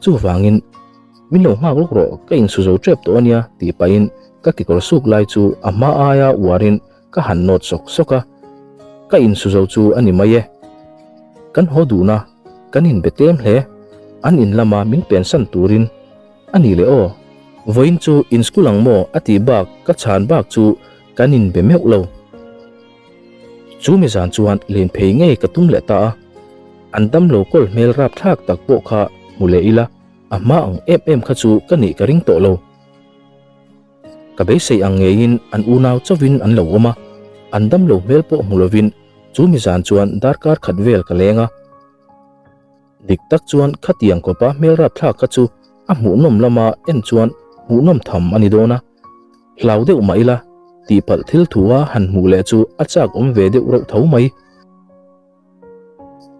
chuvangin min lo nghak lawk rawh ka insu zo tep tawh ania tih pahin ka kekawr suk lai chu a hma aia uarin Ka han nawt sawk sawk a, ka insu zo chu a ni mai e. Kan haw duhna, kan inbe tlem hle, an in lama min pensan turin a ni leh aw. Vawiin chu in school ang maw a tih bak ka chhan bak chu kan inbe meuh lo. Chu mi zan chuan len phei ngei ka tum leh ta a, an damlo kawl hmel rapthlak tak pawh kha hmu leh ila, a hma ang em em kha chu ka nih ka ring tawh lo. Ka beisei ang ngeiin an unau chauhin an lo awm a, an damlo hmel pawh hmu lovin chu mi zan chuan darkar khat vel ka leng a. Dik tak chuan khatiang kawpa hmel rapthlak kha chu a hmuhnawm lama en chuan hmuhnawm tham a ni dawn a, hlau deuh mah ila tihpalh thil thua han hmuh leh chu a chak awm ve deuh reuh tho mai.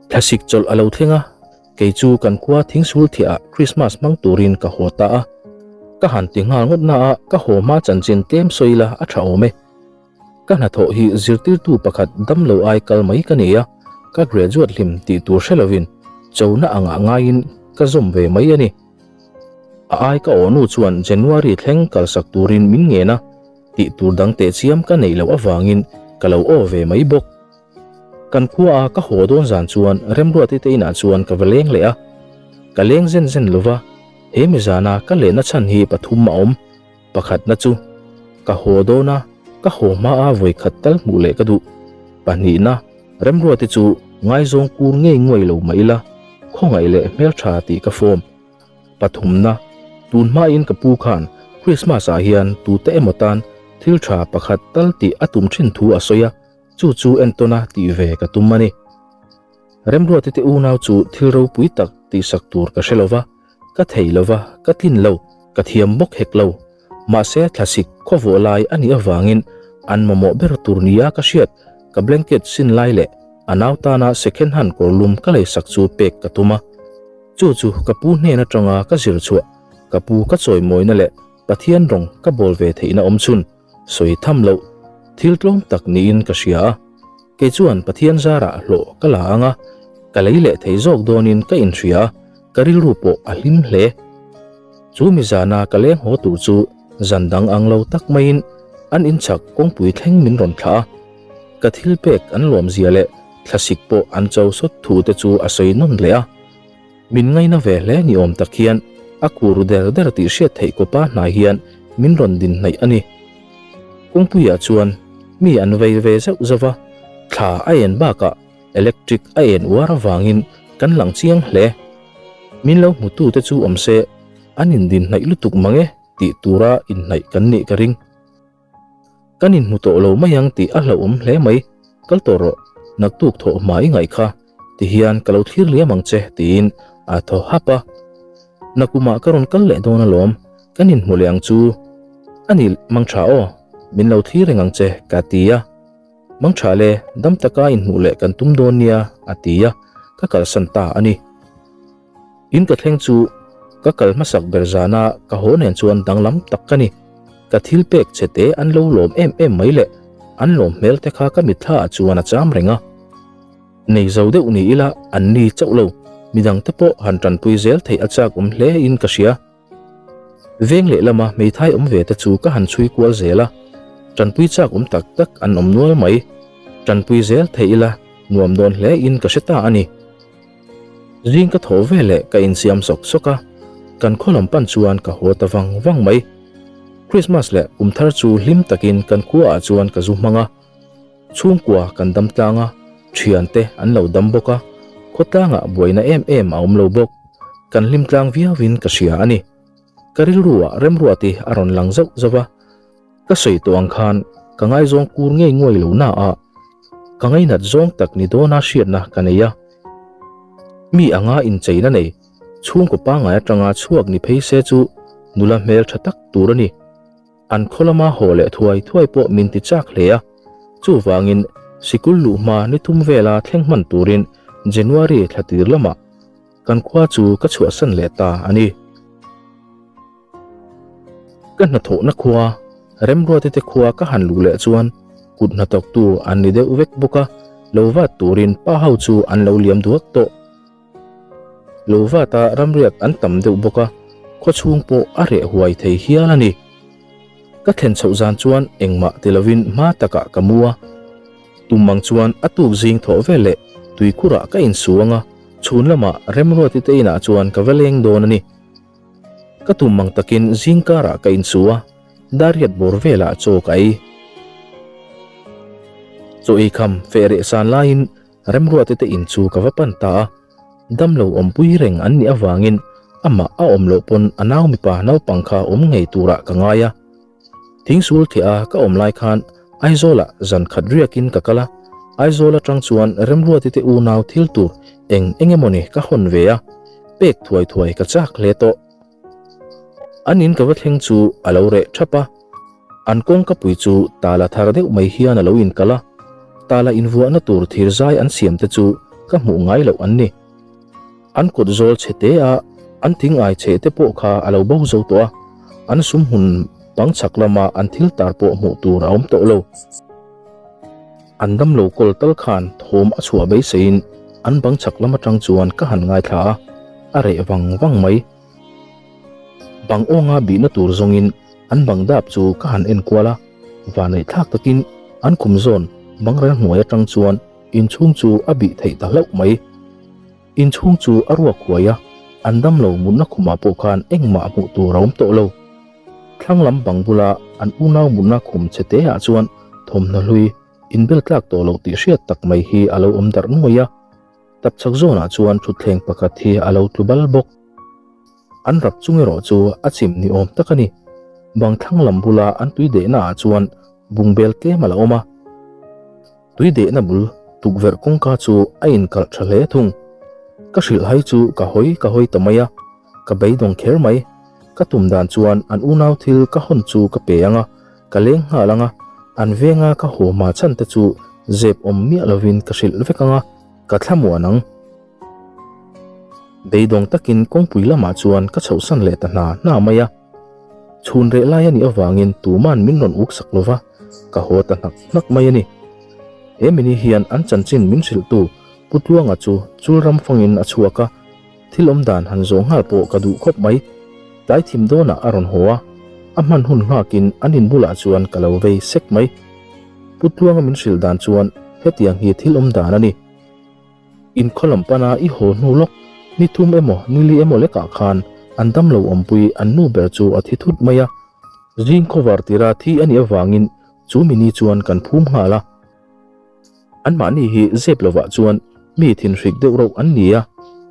Thlasik chawlh a lo thleng a, kei chu kan khua thingsul thiah ah Christmas hmang turin ka haw ta a. Ka han ti nghal ngawt na a, ka haw hma chanchin tlem sawi ila a tha awm e. Ka hnathawh hi zirtirtu pakhat damlo ai kal mai ka nei a, ka graduate hlim tih tur hre lovin chona angah ngaiin ka zawm ve mai a ni. A ai ka aw nu chuan January thleng kalsak turin min ngen a, tih tur dang tehchiam ka neih loh avangin ka lo aw ve mai bawk. Kan khua a ka haw dawn zan chuan Remruati te inah chuan ka va leng leh a, ka leng zen zen lova, he mi zana ka lehna chhan hi pathum a awm. Pakhatna chu, ka haw dawn a, ka haw hma a vawi khat tal hmuh leh ka duh. Pahnihna, Remruati chu ngaizawng kur ngei nguai lo mah ila, khawngaih leh hmeltha tih ka form. Pathumna, tun hmain ka pu khan Christmas ah hian tute emaw tan thil tha pakhat tal tih a tum thin thu a sawi a, chu chu entawna tih ve ka tum a ni. Remruati te unau chu thil ropui tak tihsak tur ka hre lova, Ka thei lo va, ka tlin lo, ka thiam bawk hek lo. Mahse thlasik khawvawh lai a nih avangin an mamawh ber tur nia ka hriat, ka blanket sin lai leh a nau tana second hand kawr lum ka leisak chu pek ka tum a. Chu chu ka pu hnen atanga ka zir chhuah, ka pu ka chawimawina leh Pathian rawng ka bawl ve theihna awm chhun, sawi tham loh thil tlawm tak niin ka hria a. Kei chuan Pathian zarah hlawh ka la ang a, ka lei leh thei zawk dawnin ka inhria a, ka rilru pawh a hlim hle. Chu mi zana ka leng haw tur chu zan dang ang lo tak maiin an inchhak kawngpui thleng min rawn thlah a. Ka thil pek an lawmzia leh thlasik pawh an cho sawt thu te chu a sawi nawn leh a. Min ngaina ve hle ni awm tak hian a kur der der tih hriat theih kawpa hnai hian min rawn din hnaih a ni. Kawngpuiah chuan mi an vei ve zauh zauh a, thla a en bakah electric a en uar avangin kan lang chiang hle. Min lo hmutute chu awm se an indin hnaih lutuk mang e tih tura inhnaih kan nih ka ring. Kan inhmu tawh lo mai ang tih a hlauhawm hle mai, kal tawh rawh, naktuk thawh hma i ngaih kha, tihian ka lo thlir liam ang che tiin a thaw hap a. Nakumah ka rawn kal leh dawn alawm, kan inhmu leh ang chu. A ni Mangtha aw, min lo thlir reng ang che ka ti a. Mangtha le, dam taka inhmuh leh kan tum dawn nia a ti a, ka kalsan ta a ni. In ka thleng chu ka kal hmasak ber zana ka haw nen chuan danglam tak ka ni. Ka thil pek che te an lo lawm em em mai leh an lawm hmel te kha ka mitthla ah chuan a cham reng a. Nei zo deuh ni ila an ni chauh lo, midang te pawh han tanpui zel theih a chak awm hle in ka hria. Veng lehlama hmeithai awm ve te chu ka han chhui kual zel a, tanpui chak awm tak tak an awm nual mai. Tanpui zel theih ila nuam dawn hle in ka hre ta a ni. Zing ka thawh ve leh ka insiam sawk sawk a, kan khaw lam pan chuan ka haw ta vang vang mai. Christmas leh kum thar chu hlim takin kan khua ah chuan ka zu hmang a, chhungkua kan dam tlang a, thian te an lo dam bawk a, khawtlang ah buaina em em a awm lo bawk, kan hlim tlang viau in ka hria a ni. Ka rilru ah remruati a rawn lang zauh zauh a. Ka sawi tawh ang khan ka ngaizawng kur ngei nguai lo na a, ka ngainat zawng tak ni dawna hriatna ka nei a. Mi anga incheina nei, chhungkaw pangngai atanga chhuak ni phei se chu nula hmel tha tak tur a ni. An khaw lama haw leh thuai thuai pawh min ti chak hle a, chuvangin sikul luh hma ni thum vela thleng hman turin January thla tir lamah kan khua chu ka chhuahsan leh ta a ni. Ka hnathawhna khua, Remruati te khua ka han luh leh chuan kut hnathawktu an ni deuh vek bawk a, lo vat turin pa ho chu an lo liam duak tawh. Lo vata ramriak an tam deuh bawk a, khaw chhung pawh a reh huai thei hial a ni. Ka thlen chhoh zan chuan engmah ti lovin hma takah ka mu a, tum ang chuan a tuk zing thawh vel leh tuikhurah ka insuang a, chhun lamah Remruati te inah chuan ka va leng dawn a ni. Ka tum mang takin zing karah ka insu a, dariat bawr velah chaw ka ei. Chaw ei kham feh reh san laiin Remruate te in chu ka va pan ta a, damlo awmpui reng an nih avangin amah a awm loh pawn a nau mipa naupang kha awm ngei turah ka ngai a. Thingsul theh a ka awm lai khan Aizawlah zan khat riakin ka kal a, Aizawl atang chuan Remruati te unau thil tur eng eng emawni ka hawn ve a, pek thuai thuai ka chak hle tawh. An in ka va thleng chu a lo reh thap a, an kawngka pui chu tala thar deuh mai hian a lo inkalh a, tala invuahna tur thir zai an siam te chu ka hmuh ngai loh an ni. An kawt zawl chhe te a, an thing ai chhe te pawh kha a lo bo zo tawh a, an sum hmun bang chhak lama an thil tar pawh hmuh tur a awm tawh lo. An damlo kawl tal khan thawm a chhuah beiseiin an bang chhak lam atang chuan ka han ngaithla a, a reh vang vang mai. Bang awnga bihna tur zawngin an bang dap chu ka han en kual a, vanneih thlak takin an khum zawn bangrel hnuai atang chuan inchhung chu a bih theih ta hlauh mai. Inchhung chu a ruak huai a, an damlo mutna khumah pawh khan engmah hmuh tur a awm tawh lo. Thlang lam bang bula an unau mutna khum chhe te ah chuan thawmhnaw hlui inbel tlak tawh loh tih hriat tak mai hi a lo awm darh nuai a. Tapchhak zawnah chuan thutthleng pakhat hi a lo tlu bal bawk. An rak chung erawh chu a chim ni awm tak a ni. Bang thlang lam bula an tui dehna ah chuan bungbel tlem a la awm a. Tui dehna bul tukverh kawngka chu a inkalh tha hle thung. Ka hrilh hai chu ka hawi ka hawi ta mai a, ka beidawng kher mai. Ka tum dan chuan an unau thil ka hawn chu ka pe ang a, ka leng nghal ang a, an venga ka haw hma chhan te chu zep awm miah lovin ka hrilh vek ang a, ka thlamuan ang. Beidawng takin kawngpui lamah chuan ka chhohsan leh ta hna hna mai a. Chhun reh lai a nih avangin tuman min rawn uk sak lova, ka haw ta hnak hnak mai a ni. He mini hian an chanchin min hrilhtu Pu Tluanga chu chul ram fangin a chhuak a, thil awm dan han zawh nghal pawh ka duh khawp mai. Tlai thim dawnah a rawn haw a, a hman hun nghakin an in bulah chuan ka lo vei sek mai. Pu Tluanga min hrilh dan chuan hetiang hi thil awm dan a ni. Inkhaw lam pana i haw hnu lawk, ni thum emaw ni li emaw lekah khan an damlo awmpui an nu ber chu a thi thut mai a. Zing khawvar tira thi a nih avangin chu mini chuan kan phum nghal a. Anmahni hi zep lovah chuan mi thinhrik deuh rauh an ni a,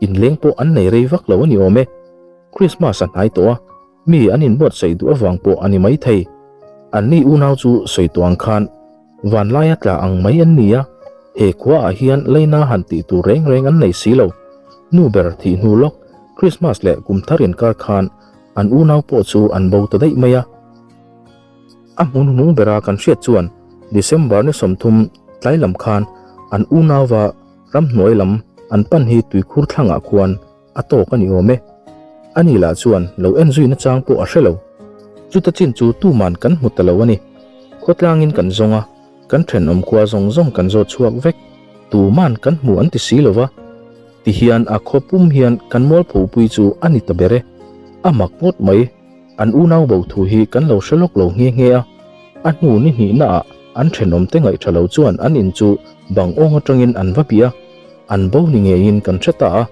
inleng pawh an nei rei vak lo a ni awm e. Krismas a hnai tawh a, Mi an inbuatsaih duh avang pawh a ni maithei. Anni unau chu sawi tawh ang khan vanlaia tla ang mai an ni a, he khuaah hian leina han tih tur reng reng an nei si lo. Nu ber thih hnu lawk, Christmas leh kum thar inkar khan an unau pawh chu an bo ta daih mai a. A hmun hnung bera kan hriat chuan December ni 30 tlai lam khan an unauva ramhnuai lam an pan hi tuikhur thlangah khuan A tawk a ni awm e. Ani lah chuan lo en zui nachang pawh a hre lo. Chuta chin chu tuman kan hmu ta lo a ni. Khawtlangin kan zawng a, kan thenawm khua zawng zawng kan zawt chhuak vek. Tuman kan hmu an ti si lo va. Tihian a khaw pum hian kan mualphopui chu a ni ta ber e. A mak ngawt mai. An unau bo thu hi kan lo hre lawk lo nghe nghe a. A hnu ni hnihnaah an thenawmte ngaihṭha lo chuan an in chu bang awng aṭangin an va bih a. An bo ni ngeiin kan hre ta a.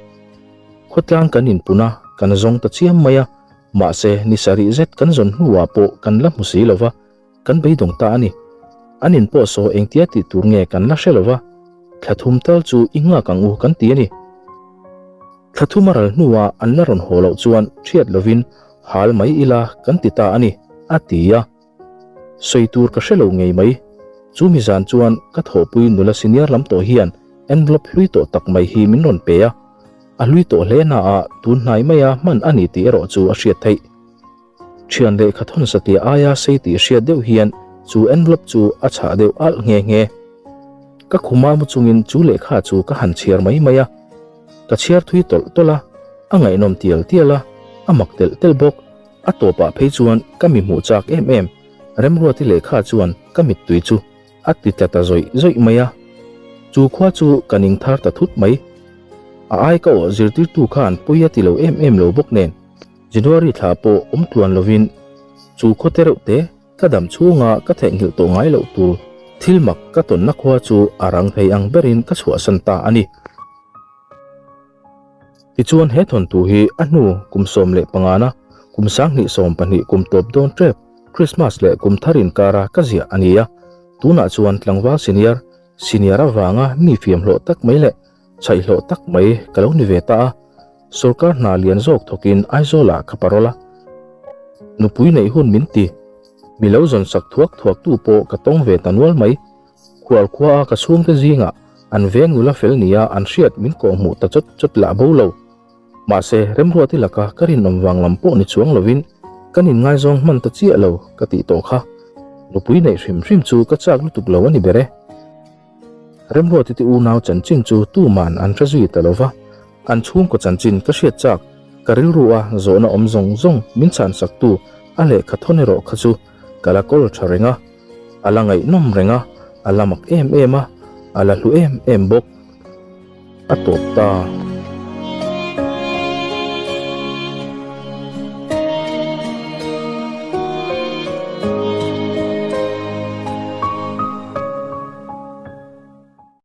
Khawtlang kan inpun a, kan zawng ta chiam mai a, mahse ni sarih zet kan zawn hnuah pawh kan la hmu si lo va, kan beidawng ta a ni. An in pawh saw engtia tih tur nge kan la hre lo va, thla thum tal chu i nghak ang u kan ti a ni. Thla thum a ral hnuah an la rawn haw loh chuan ṭhiat lovin hal mai ila kan ti ta a ni, a ti a. Sawi tur ka hre lo ngei mai. Chu mi zan chuan ka thawhpui nula senior lam tawh hian envelope hlui tawh tak mai hi min rawn pe a. A hlui tawh hle na a tun hnai maia hman a ni tih erawh chu a hriat theih. Thian lehkha thawn satliah aia sei tih hriat deuh hian chu envelope chu a chhah deuh alh nghe nghe. Ka khuma mu chungin chu lehkha chu ka han chhiar mai mai a. Ka chhiar thui tawlh tawlh a, a ngaihnawm tial tial a, a mak telh telh bawk. A tawpah phei chuan ka mi hmuh chak em em, Remruati lehkha chuan ka mittui chu a ti tla ta zawih zawih mai a. Chu khua chu ka ning thar ta thut mai. A ai ka awh zirtirtu khan pawi a ti lo em em lo bawk nen, January thla pawh awm tluan lovin chu khaw te reuh te ka dam chhunga ka theihnghilh tawh ngai loh tur thil mak ka tawnna khua chu a rang thei ang berin ka chhuahsan ta a ni. Tichuan he thawnthu hi a hnu kum 15 na, kum 2012 kum tawp dawn tep Christmas leh kum thar inkara ka ziah a ni a. Tunah chuan tlangval senior, senior avanga mi fiam hlawh tak mai leh chhaih hlawh tak mai ka lo ni ve ta a. Sorkar hna lian zawk thawkin Aizawlah ka parol a. Nupui neih hun min ti. Mi lo zawn sak thuak thuak tu pawh ka tawng ve ta nual mai. Khual khua a ka chhungte zingah an veng nula fel nia an hriat min kawhhmuh ta chawt chawt lah bo lo. Mahse, Remruati laka ka rinawm vang lam pawh ni chuang lovin kan inngaizawng hman ta chiah lo ka tih tawh kha. Nupui neih hrim hrim chu ka chak lutuk lo a ni ber e. Remruati te unau chanchin chu tuman an hre zui ta lo va, an chhungkaw chanchin ka hriat chak, ka rilru a zawhna awm zawng zawng min chhansaktu a lehkha thawn erawh kha chu ka la kawl tha reng a. A la ngaihnawm reng a. A la mak em em a, a la hlu em em bawk. A tawp ta.